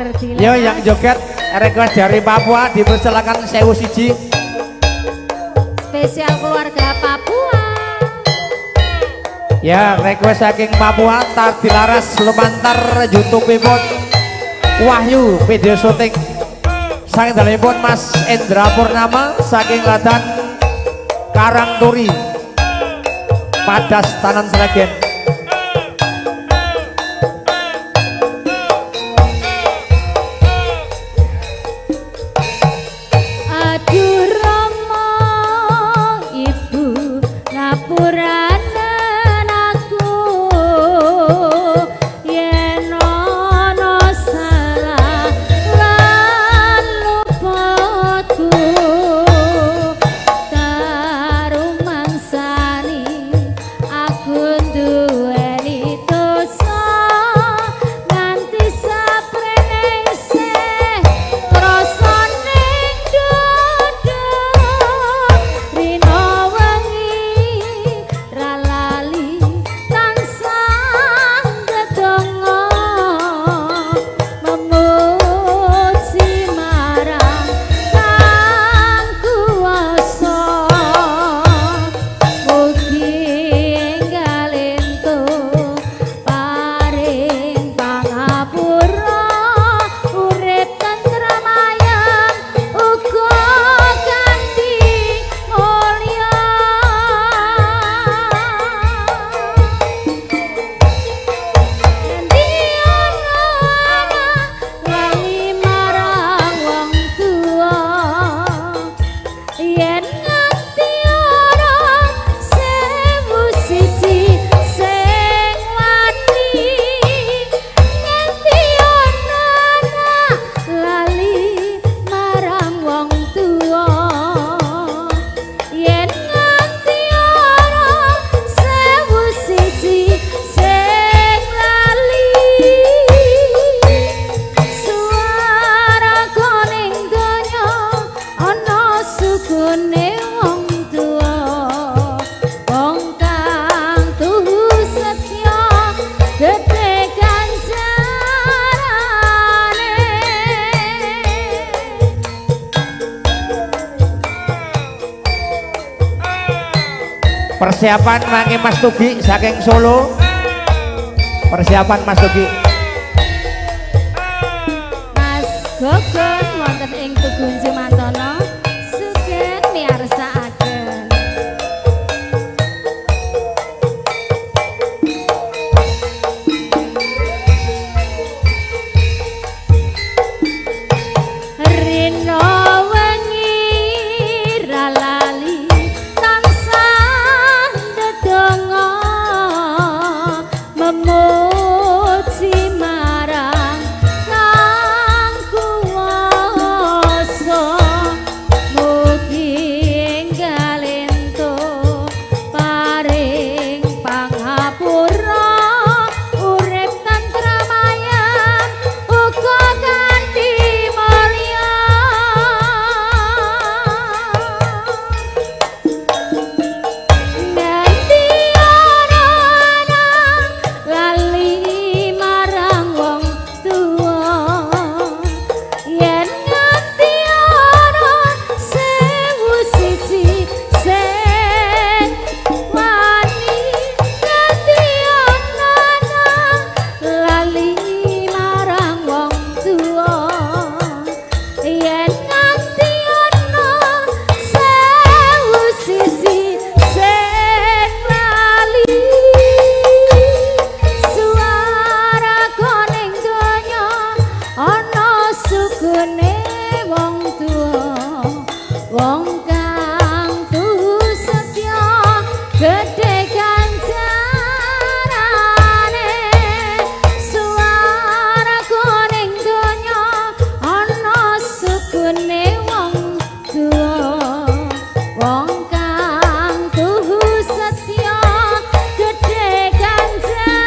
Tardilaras. Yo yang joget request dari Papua dipersilakan 1001. Spesial keluarga Papua. Ya, request saking Papua Tardilaras lumantar YouTube-pun Wahyu video syuting. Saking dalemipun Mas Endra Purnama saking Ladan Karangturi Padas Tanan Sragen. Aduh Rama ibu ngapuranen aku yen ana salah lan luputku tarumangsani aku duweni dosa nganti saprene isih krasa ning dodo rina wengi ra lali tansah ndedonga memuji marang Kang Kuwasa mugi enggal entuk paring pangapura urip tentrem ayem uga kanthi mulya. Ngendi ana anak lali marang wong tuwa yen nganti ana 1001 sing wani nganti ana anak lali marang wong tuwa yen nganti ana 1001 sing lali suara ning donya ana sukune wong tuwa wong kang tuhu setya gedhe ganjarane. Persiapan mangke Mas Tugi saking Solo. Persiapan Mas Tugi. Mas Gogon wonten ing Tugu Jumantono sugeng miyarsakaken. Rina wengi ra lali tansah ndedonga memuji marang Kang Kuwasa mugi enggal entuk paring pangapura urip tentrem ayem uga kanthi mulya. Nganti ana anak lali marang wong tuwa yen nganti ana 1001 sing wani nganti ana anak lali marang wong tuwa yen nganti ana 1001 sing lali suara ning donya ana sukune wong tuwa wong kang tuhu setya gedhe ganjarane suara ning donya ana sukune wong tuwa wong kang tuhu setya gedhe ganjarane.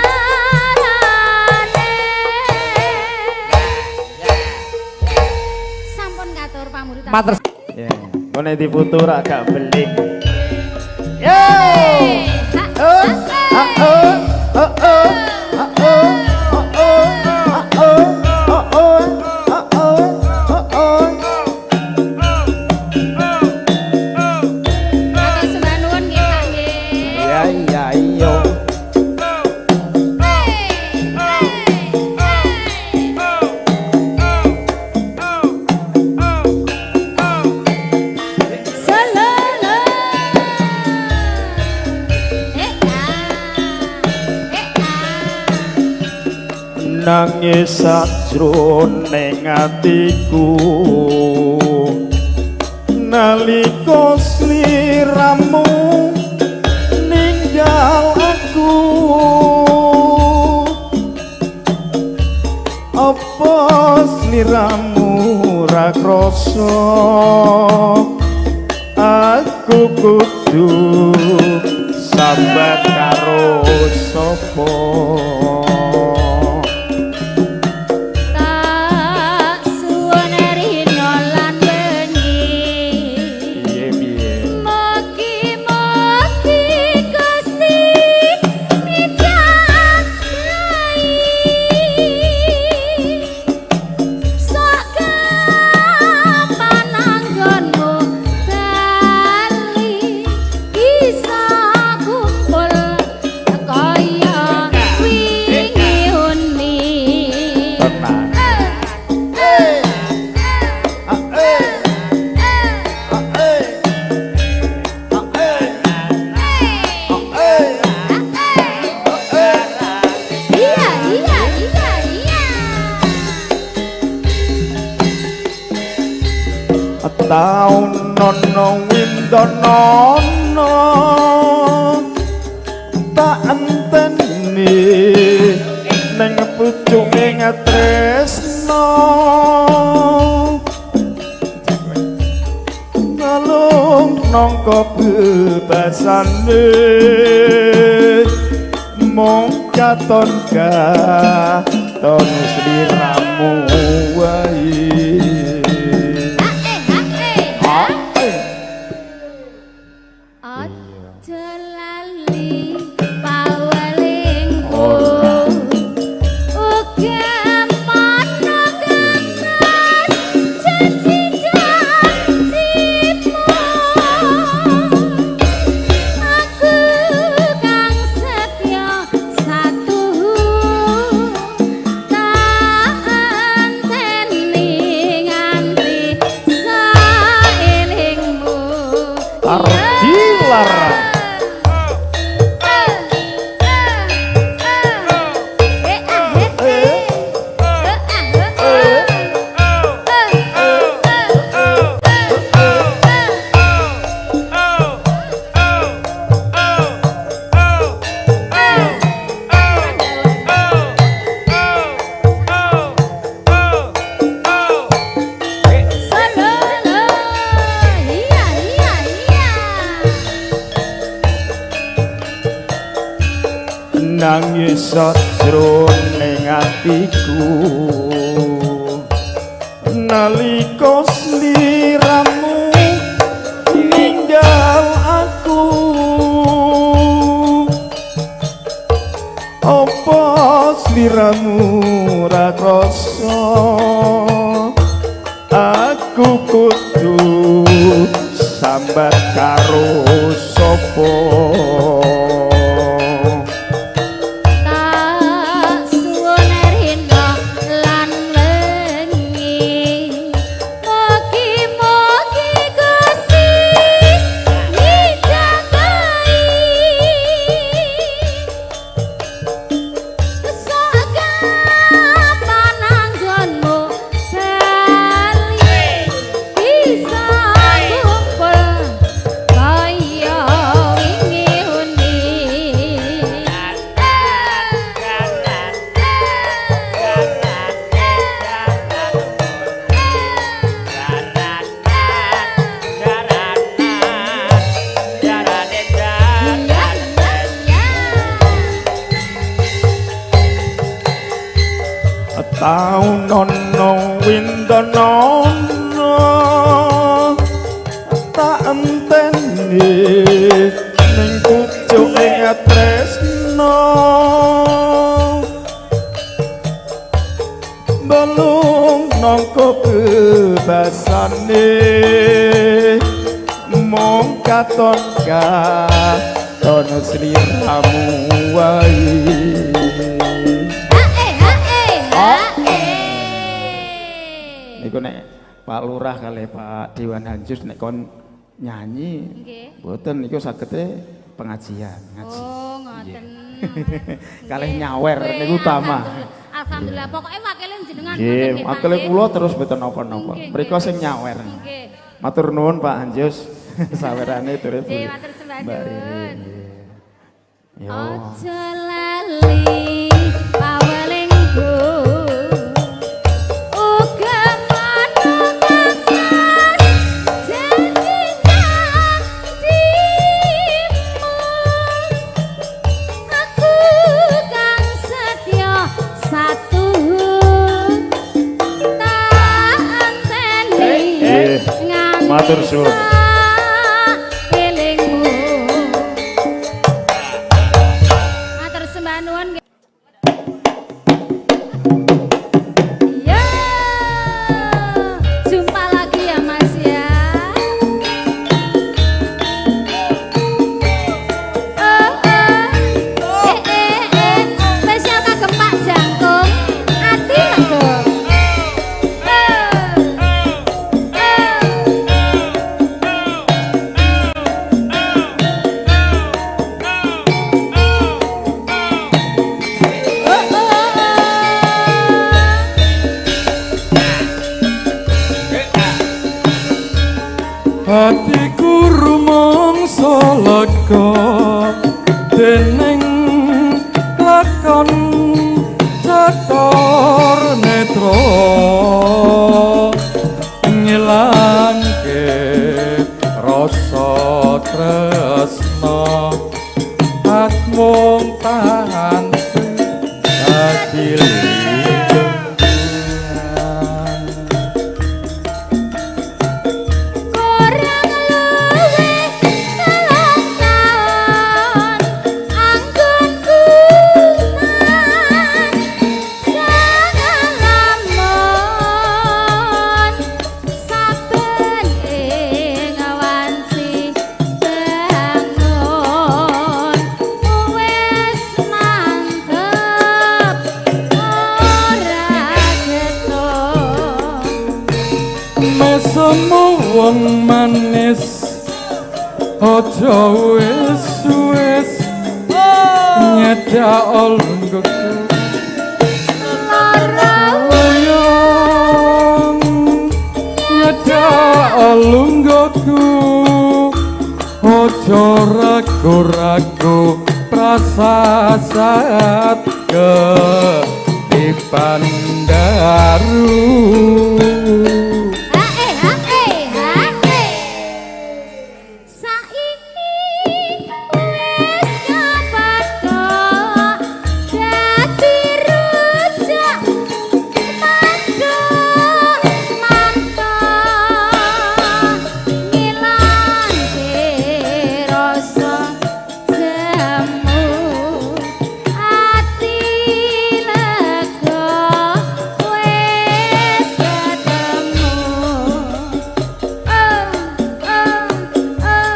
Sampun katur pamuritan. Matur. Ya, kok nek diputu rak gak belik. Yo. Oh, Oh, oh, oh, oh, oh, oh, oh, oh, oh, oh, oh. Nangis sajroning atiku nalika sliramu ninggal aku. Apa sliramu ra krasa aku kudu sambat karo sapa? Tak suwun rina lan wengi. Piye piye? Mugi-mugi Gusti mijabahi. Sok kapan anggonmu bali bisa kumpul kaya wingi uni. Tenang. Iya, iya, iya, iya. Taun nono windonono tak enteni ning pucuke tresno ngalung nangka bebasane mung katon katon sliramu wae. Ha eh, ha eh. Aja lali pawelingku. Uga ana kantas janji-janjimu. Aku kang setya satuhu tak enteni nganti saelingmu. Ardi Lara. Iya, iya, iya. Nangis sajroning atiku nalika sliramu ninggal aku. Apa sliramu ra krasa aku kudu sambat karo sapa? Tak suwun rina lan wengi. Mugi-mugi Gusti ngijabahi. Sok kapan anggonmu bali bisa kumpul kaya wingi uni. Iya, iya, iya. Taun nono windonono tak enteni ning pucuke tresno balung nangka bebasane mung katon katon sliramu wae. Ha eh, ha eh, ha eh. Niku nek Pak Lurah kalih Pak Dewan Hanjus nek kon nyanyi Nggih. mboten niku sagete pengajian ngaji. Oh, ngoten. Kalih nyawer niku utama. Alhamdulillah. Alhamdulillah. Pokoke wakile jenengan Nggih, ngoten nggih, Pak, wakile nggih. kula terus mboten napa-napa. Nggih, Mriko nggih. sing nyawer. Nggih. Matur nuwun Pak Anjus. Sawerane turut. Nggih, matur sembah Mbak Riri. nuwun. Yo. Aja lali pawelingku. Uga manut atas janji-janjimu. Aku kang setya satu tak anteni Nggih. nganti Matur suwun. saelingmu. Matur sembah nuwun nggih. Ya. Jumpa lagi ya, Mas, ya. Oh, oh. Eh, eh, eh. Spesial kagem Pak Jangkung. Ati lega. Oh. Oh. Oh, oh, oh. Hatiku rumangsa lega dening lakon catur netra ngilangke rasa tresna atmung tahan dadi lindungan. Kurang luwih 3 taun anggonku sangalamun saben ing wanci bangun wis mantep ora getun. Mesemu wong manis aja wis wis nyedak lungguhku Lara oyong nyedak lungguhku aja ragu-ragu prasasat ke Pandaru. Hae hae hae. Saiki wis kapatok dadi rujak manduk mantok ngilangke rasa jemu ati lega wis ketemu. Oh, oh, oh.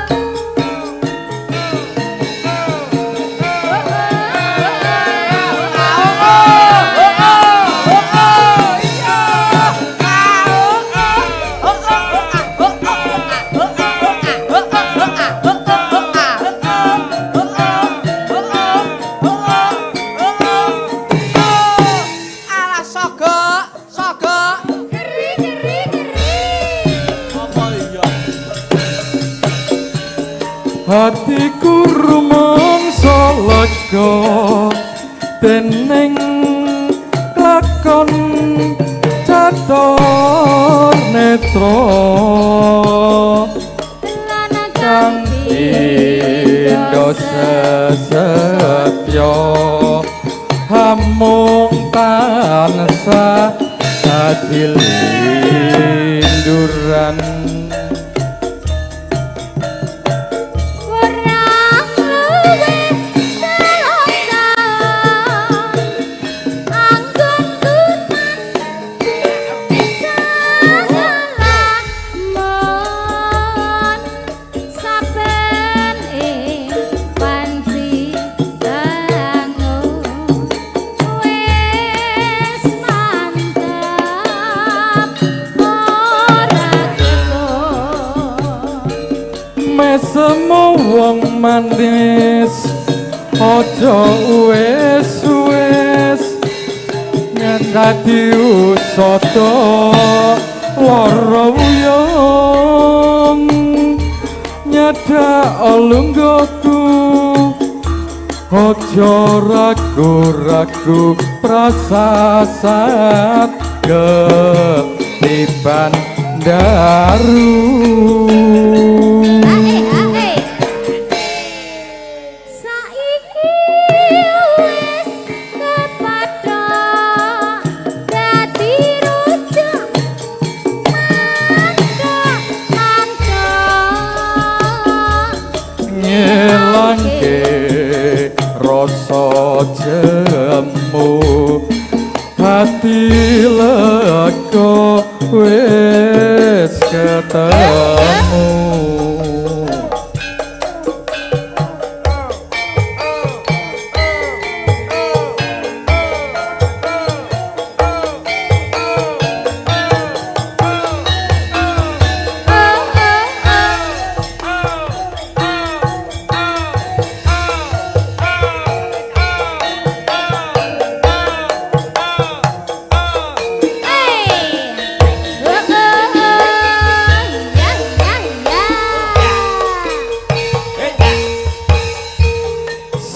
Alah, sogok, sogok. Ngeri, ngeri, ngeri. Apa iya? Hatiku rumangsa lega dening lakon catur netra Lan kang pindho sesetya hamung tansah dadi linduran. Kurang luwih 3 taun anggonku sangalamun saben ing wanci bangun wis mantep ora ketun. Mesemu wong manis aja wis wis Kadi usada lara wuyung nyedak lungguhku aja ragu-ragu prasasat ketiban daru. Ae ae. Saiki wis kepathok dadi rujuk mangka mangka Ngilangke rasa jemu hati lega wis ketemu. Oh oh oh. Hey. Oh oh oh. Ya ya ya.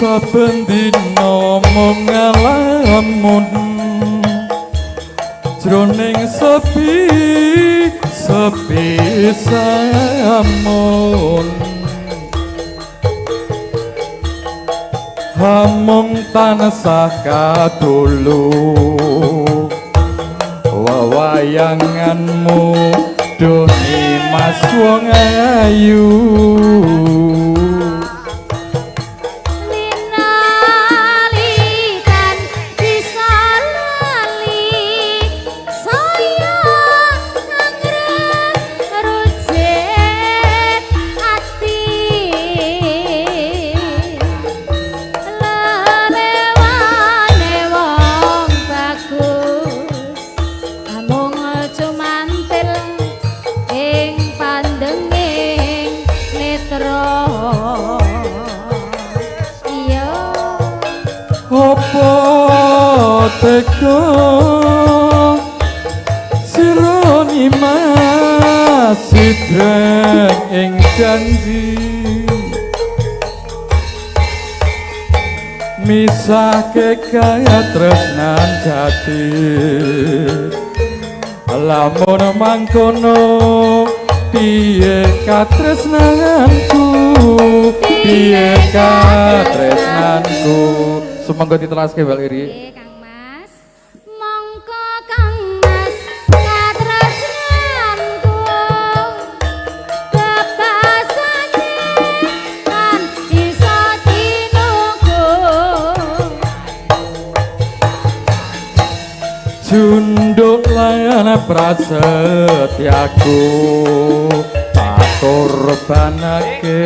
Saben dina mung ngalamun jroning sepi sepi samun hamung tansah kadulu wewayanganmu doni mas wong ayu. Linalikan bisa lali saya anggrek rujet ati lelewane wong bagus amung cumantil ing pandenging netra. Iya. Apa tega sira nimas sidreng ing janji misahke katresnan jati lamun mangkono piye katresnanku piye katresnanku. Sumangga ditelaske Mbak Iri. Nggih, Kang Mas. Mongko Kang Mas katresnanku bebasane kan bisa tinuku. Junduk lan prasetyaku tak korbanake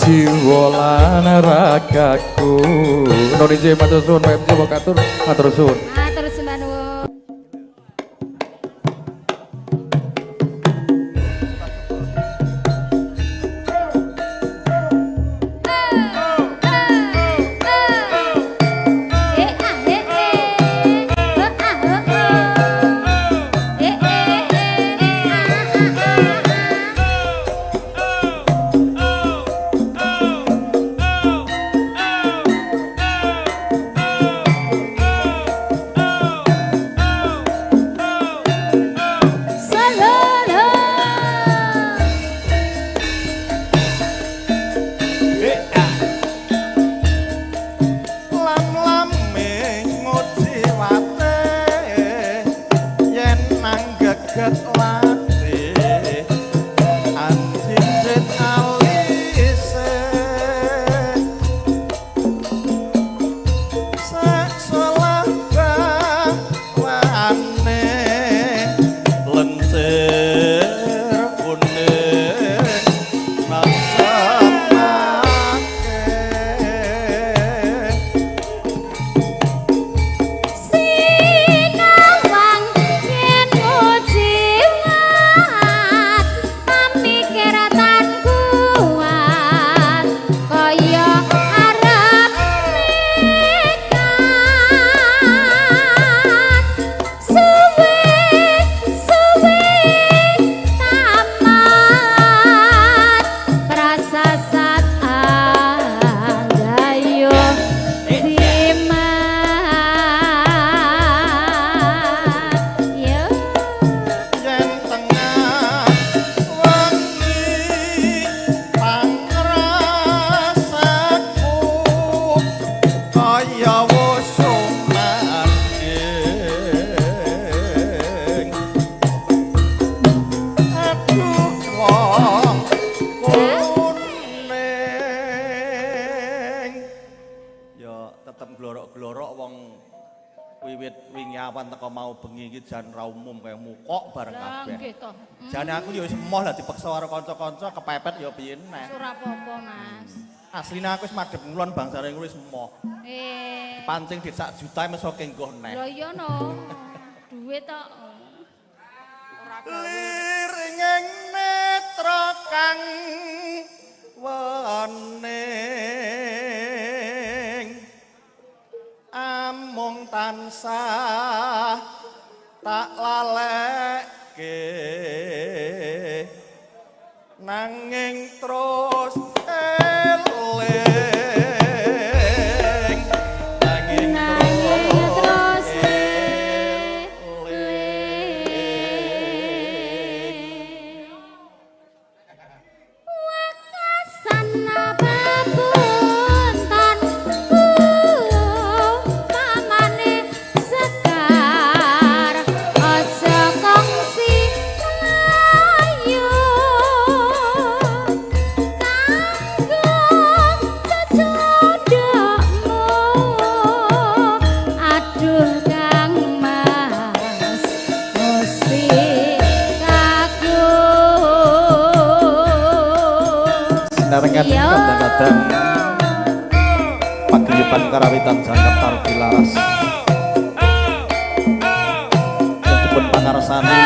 jiwa lan ragaku. Indonesia matur suwun, PMC katur matur suwun. Matur sembah nuwun. Glorok-glorok wong wiwit wingi awan teko mau bengi iki jan ra umum kaya mukok bareng Lah kabeh. nggih to. Jane aku ya wis emoh lah dipeksa karo kanca-kanca kepepet ya piye neh. Ora apa-apa, Mas. Asline aku wis madhep ngulon bangsane wis emoh. Pancing dit sak juta meso kenggoh neh. Lho iya no. Duit tok. Liringing netra kang wening amung tansah tak lalekke nanging terus eling nanging Nanging terus eling. eling. Wekasan papuntan pamane sekar aja kongsi mlayu kanggo cecodhokmu. Aduh Kang Mas mesti kagum. Sinarengan Iya. kadang-kadang paguyuban karawitan jangkep Tardi Laras yang dipun pangarsani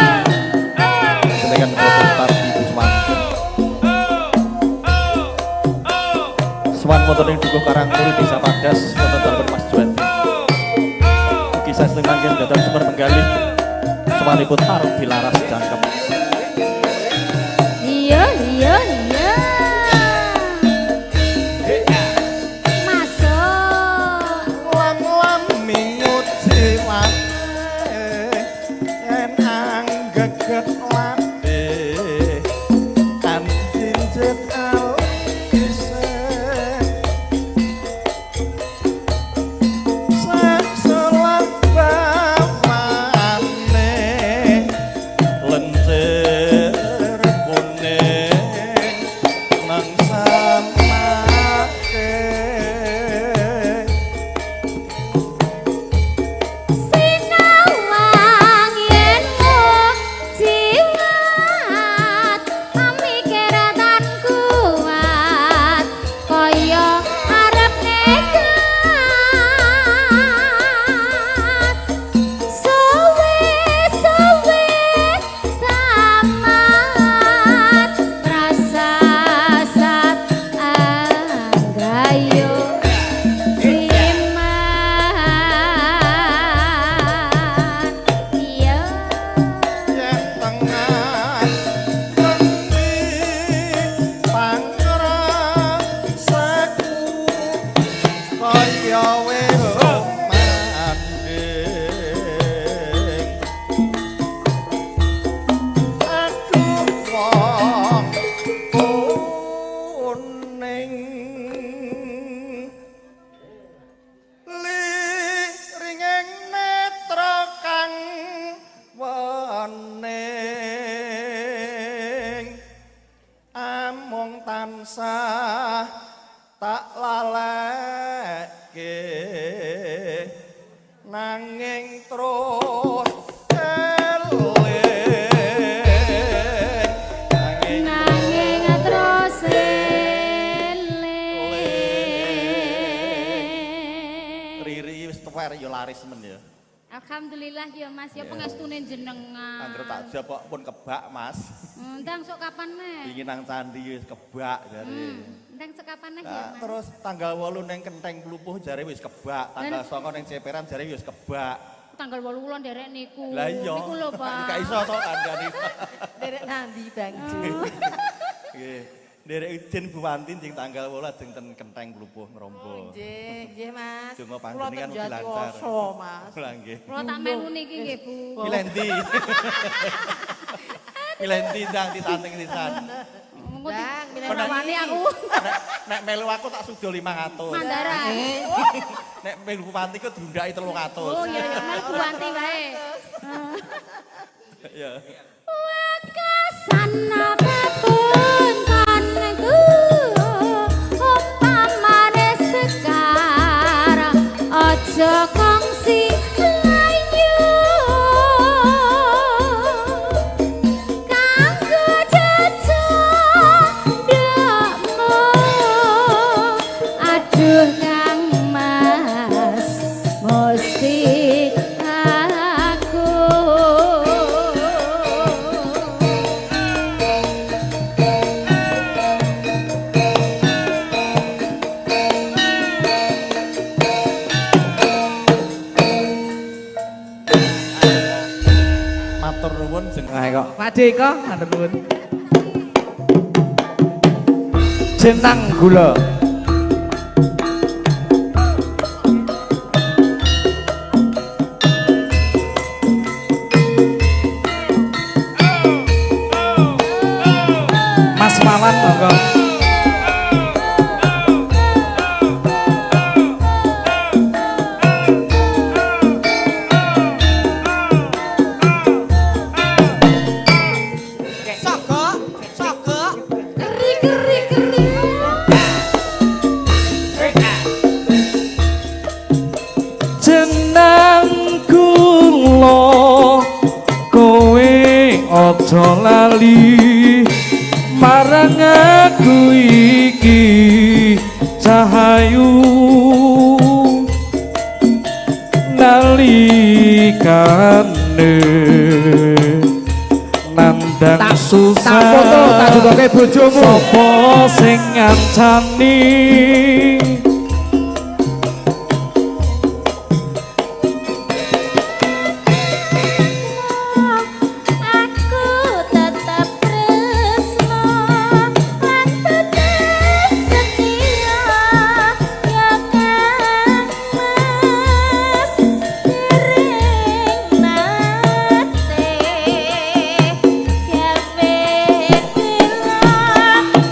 dengan Bapak Tardi Buswanti. Swan wonten ing Dukuh Karangturi Desa Padas wonten dalem Mas Juwandi. Ugi saestu mangkin dados sumber penggalih swanipun Tardi Laras jangkep. Iya iya iya. Masuk. Lam-lam minguji wae yen anggeget lade kan jinjit alise sak bawane lencir kuning nang samake. Sinawang yen jiwat pamikiran kuat kaya arep nekat suwe-suwe tamat prasasat anggayo jimat. Iya. Yen tengah wengi pangrasaku kaya wis manding. Aduh wong kuning liringing netra kang wening amung tansah tak lalekke nanging terus eling nanging Nanging terus eling. Riri wis tuwer ya laris men ya. Alhamdulillah ya Mas, ya pengestune jenengan. Angger tak jawab kok pun kebak Mas. Ndang sok kapan neh? Ingin nang candi wis kebak jare. Ndang sok kapan neh ya Nah, Mas? terus tanggal 8 neng Kenteng Plupuh jare wis kebak, tanggal 9 neng Ceperan jare wis kebak. Tanggal 8 wulan derek niku. Lah iya. Niku lho, Pak. Gak iso to kandhani. Derek nanti Bang Ju. Nggih. Nderek izin Bu Wanti jeng tanggal 8 ajeng ten Kenteng Plupuh Ngrombo. Nggih, nggih Mas. Donga Kula panjenengan ten mugi lancar. Jatiwoso, Mas. Lah nggih. Kula tak melu niki nggih, Bu. Milendi. Milendi ndang ditanting sisan. Mengko Ndang, milih Rawani aku. Nek melu aku tak sudo 500. Mandaran. Nek melu Bu Wanti ku diundhaki 300. Oh iya iya melu Bu Wanti wae. Iya. Wekasan papuntanku umpamane sekar aja Padha kongsi layu kanggo cocokmu. Aduh Kang Mas, mesti aku. Matur nuwun jeneng Nah, kok. Pak Deko, matur nuwun. Jenang gula. Mas Mawan monggo. Sogok, sogok. Keri keri keri. Jenang kula kowe aja lali marang aku iki cahayu nalikane nandang Tak susah foto tak jugoke bojomu. sapa sing ngancani. Aku tetep tresno lan tetep setia ya Kang Mas, dereng nate gawe gila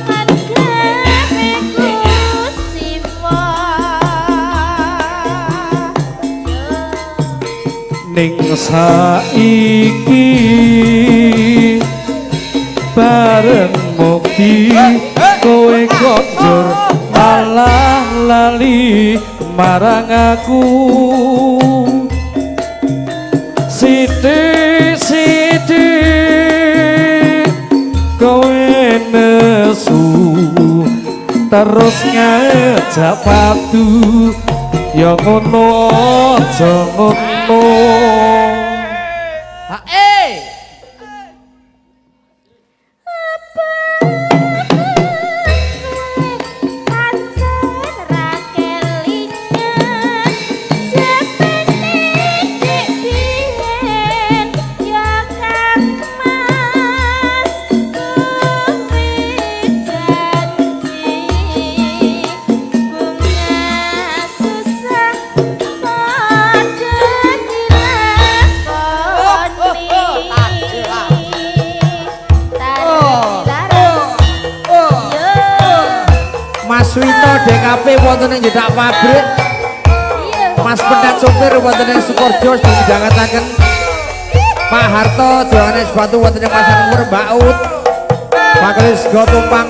lan gawe kuciwa. Ning saiki bareng mukti kowe konjur malah lali marang aku. Sithik sithik kowe nesu terus ngajak padu, ya ngono aja ngono. Hae. Pancen ra kelingan jepene dik biyen ya Kang Mas, kuwi janji bunga susah padha dilakoni. Tarik yo. Mas Wito DKP wonten ing jedak pabrik. Mas Pendat sopir wonten ing Sukoharjo didhangetaken. Pak Harto jualane sepatu wonten ing Pasar Mur Mbak Ut. Bakal sego tumpang.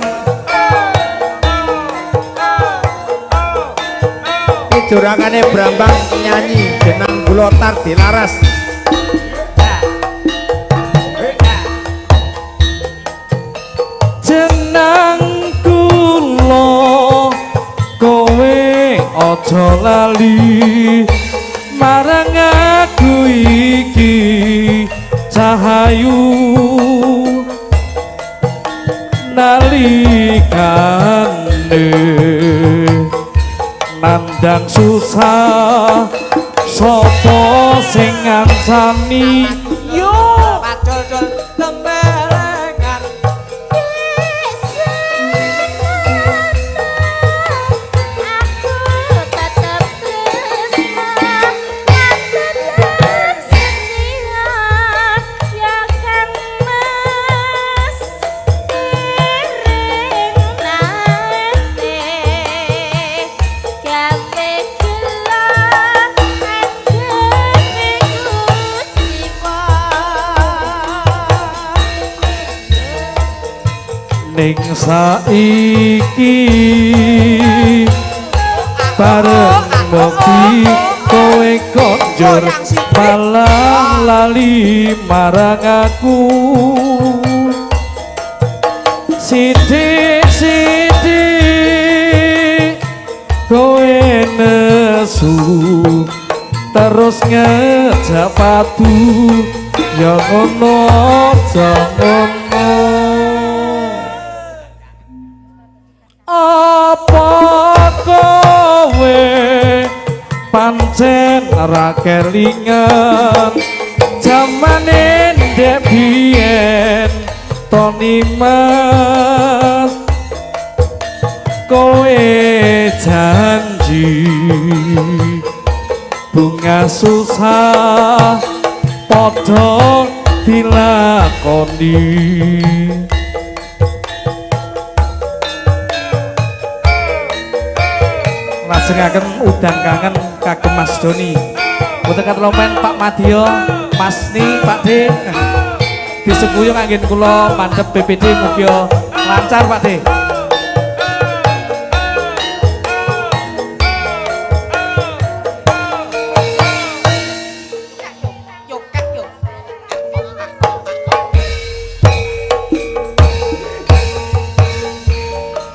Iki jurangane Brambang nyanyi jenang gula tar dilaras. Jenang kula kowe aja lali marang aku iki cahayu nalikane nandang susah sapa sing ngancani. Yo. Padol dol tembelengan. Aku tetep tresno lan tetep setia ya Kang Mas, dereng nate gawe gela lan gawe kuciwa. Ning saiki bareng mukti kowe Njur malah lali marang aku. Sithik sithik kowe nesu terus ngejak padu, ya ngono aja ngono. Apa kowe pancen ra kelingan jamane ndek biyen Tony Mas, kowe janji bunga susah padha dilakoni. Lajengaken udan kangen kagem Mas Doni. Mboten katelomen Pak Madyo, Mas Ni, Pak D. Disengkuyung anggen kula mandhep BPD mugi lancar Pak D.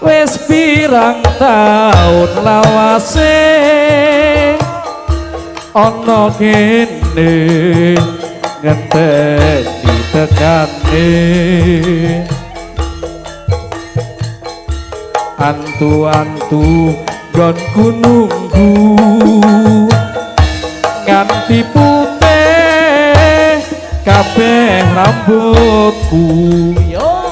Wis pirang taun lawase ana kene ngenteni tekane, antu-antu nggonku nunggu nganti putih kabeh rambutku. Yo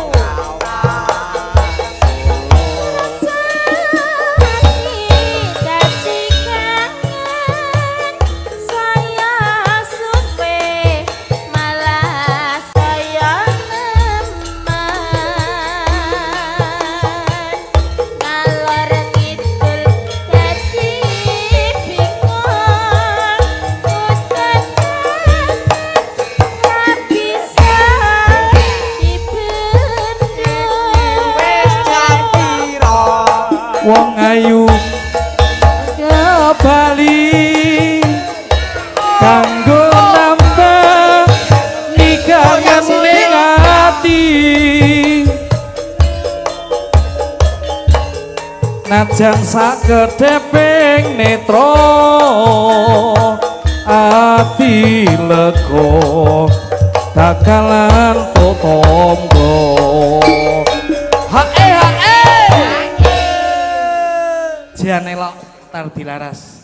wong ayu bali kanggo nambah nikangan ning ati, najan sakedheping netra ati lega bakalan tombo. Hae hae Jian elok tar dilaras.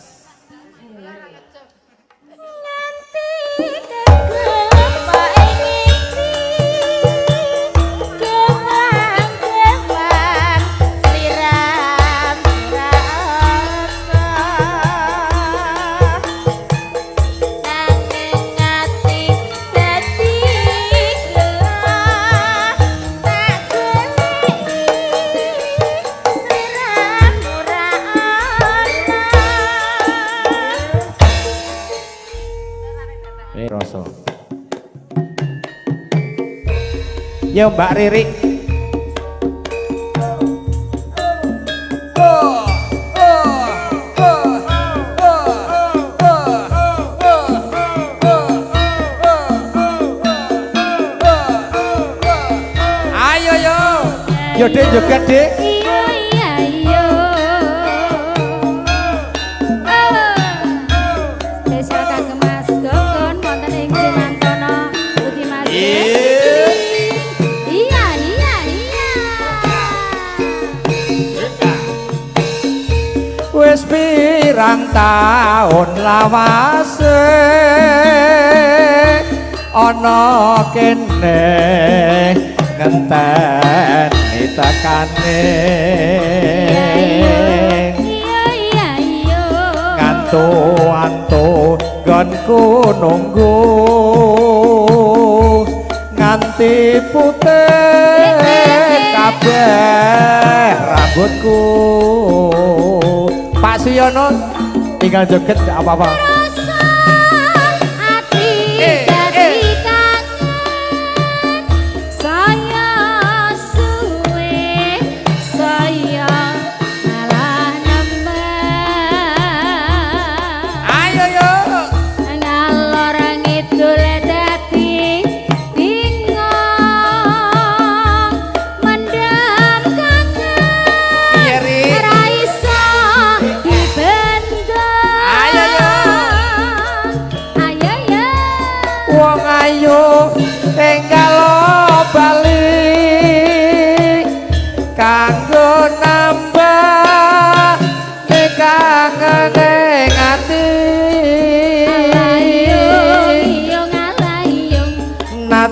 Rasa. Yo Mbak Riri. Ayo yo. Yo Dek joget Dek. Iya iya iya. Spesial kagem Mas Gogon wonten ing Jumantono Budi Mas. Iya iya iya. Wis pirang taun lawase ana kene ngenteni tekane. Iya iya iya. Ngantu-antu nggonku nunggu nganti putih kabeh rambutku. Pak Suyono tinggal joget gak apa-apa. Rasa ati dadi kangen saya suwe saya malah nambah. Ayo yo.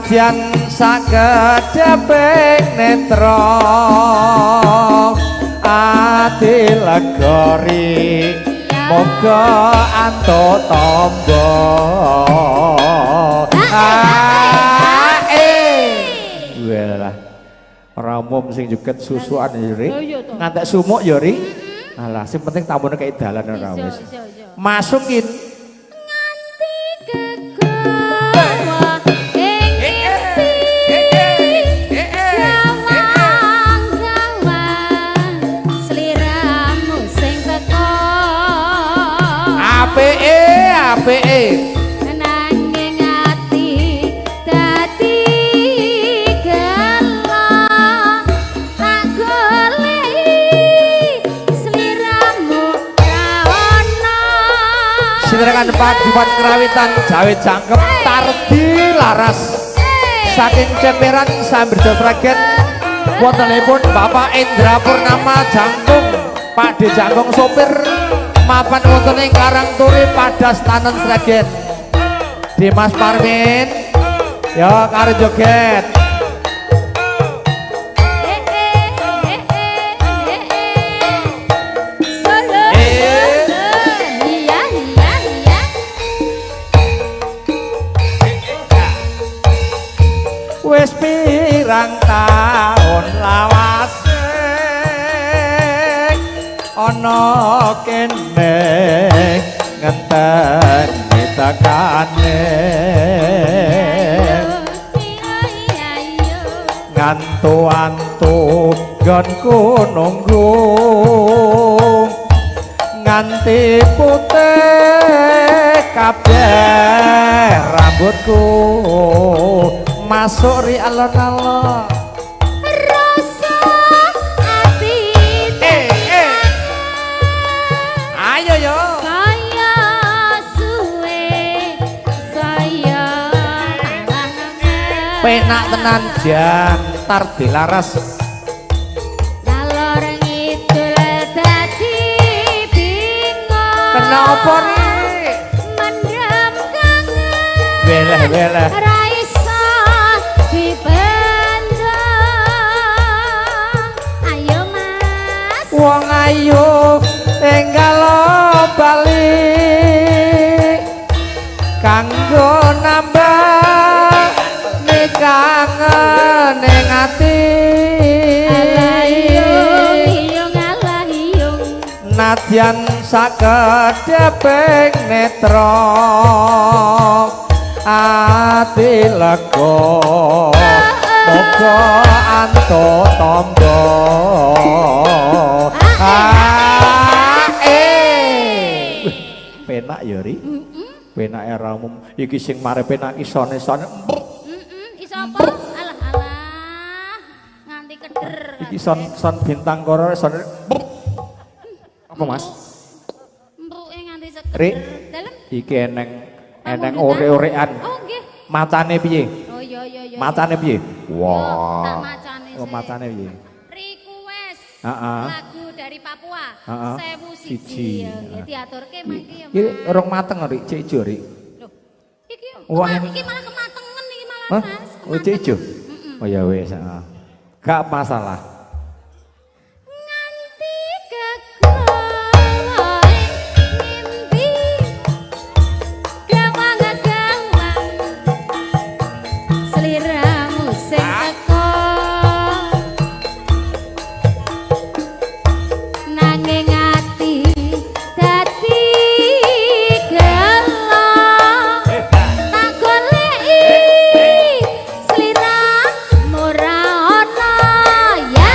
Nadyan sakedheping netra ati legori moga antuk tamba. Walah ora umum sing joget susukan ya Ri. Ngantek sumuk ya Ri. Alah sing penting tambone kei dalan ora wis. Masukin nganti kegawa ing mimpi gawang-gawang sliramu sing teko apike apike nanging ati dadi gela tak goleki sliramu ra ono. Sinerakan Padupan Krawitan Jawi Jangkep Tardi Laras saking Ceperan Sambirjo Sragen wontenipun Bapak Indra Purnama Jangkung Pak D Jangkung sopir mapan wonten ing Karangturi Padas Tanen Sragen. Dimas Parmin ya karo joget. Solo. Iya iya iya. Wis pirang taun lawase ana kene ngenteni tekane ngantu-antu nggonku nunggu nganti putih kabeh rambutku masuk ri alon-alon. Rasa ati Ayo yo kaya suwe saya malah penak tenan jan Tardi Laras. Nalor ngidul dadi bingung. Kena apa ri? Mendem kangen. Weleh weleh. Ra iso dibendung. Ayo Mas. Wong ayu enggal bali kanggo nambah kangen ning ati. Alah iyung iyung alah iyung. Nadyan sakedheping netra ati lega moga antuk tamba. Penak ya Ri. Penak ora umum iki sing mare penak iki sone-sone. Iso apa? Alah alah nganti keder. Iki son bintang koro son apa Mas? Empruke nganti seger. Ri. Dalem iki eneng eneng ore-orean. Oh nggih. Macane piye? Oh iya iya iya. Macane piye? Wah. Tak macane. Oh macane piye? Request. Heeh. Lagu dari Papua. 1001. Ya nggih diaturke mangke ya. Iki urung mateng Ri, cek ijo Ri. Lho. Iki iki malah kematengen iki malah Mas. Oh cek ijo. Oh ya wis, heeh. Gak masalah. Nganti kegawa mimpi gawang-gawang sliramu sing teko nanging ati dadi gelo tak goleki sliramu ra ono ya.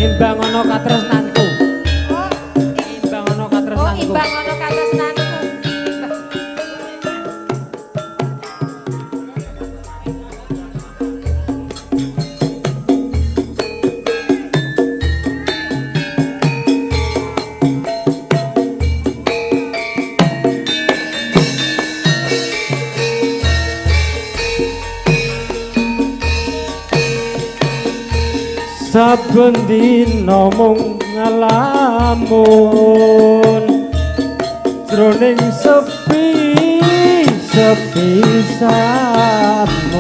Imbang ana katresnanku. Imbang ana katresnanku. Oh, imbang ana katresnanku. Saben dina mung ngalamun jroning sepi sepi samun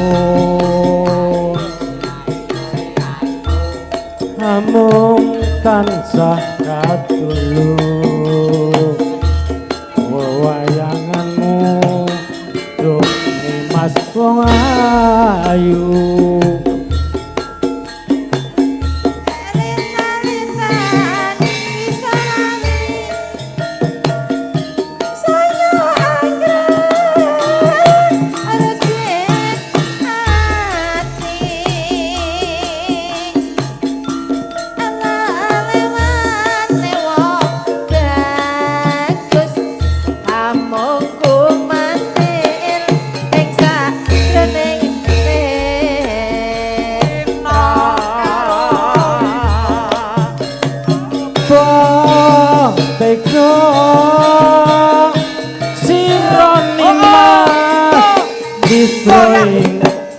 amung tansah katulu wewayanganmu duh Mas wong ayu.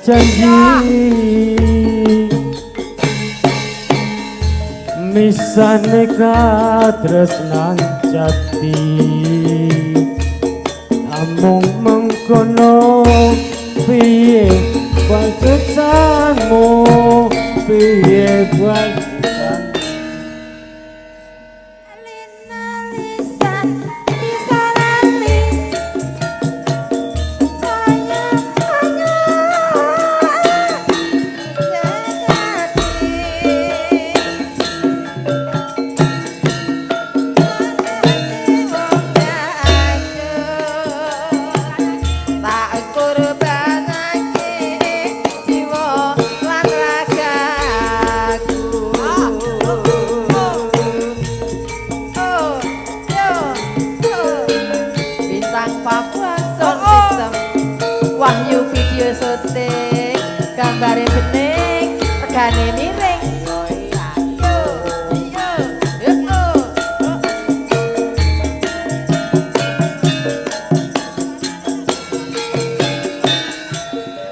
Janji misane katresnan jati amung mengkono piye bagesanmu piye bagesan. Wahyu video syuting gambare bening regane miring.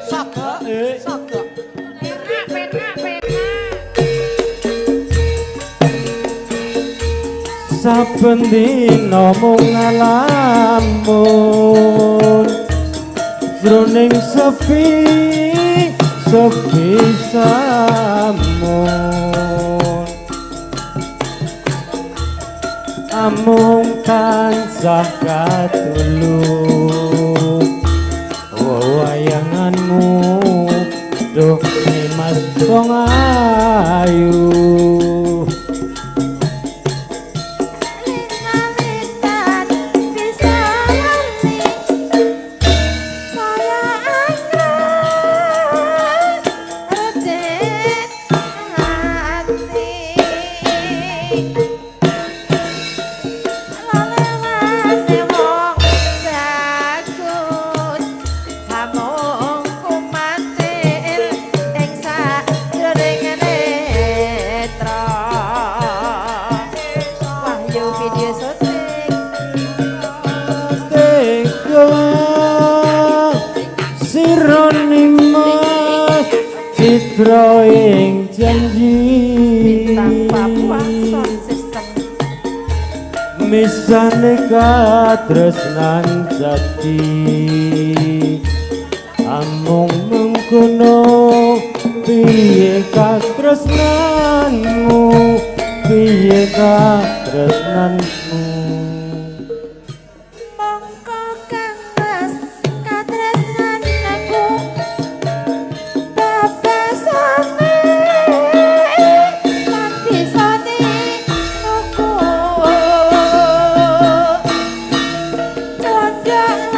Sogok, sogok. Penak, penak, penak. Saben dina mung ngalamun jroning sepi sepi samun amung tansah katulu wayanganmu duh Mas wong ayu. Citra ing janji bintang Papua sound system misane katresnan jati amung mengkono piye katresnanmu piye katresnanmu. Mongko kang Mas katresnan aku babasane lan bisane nuku candhak.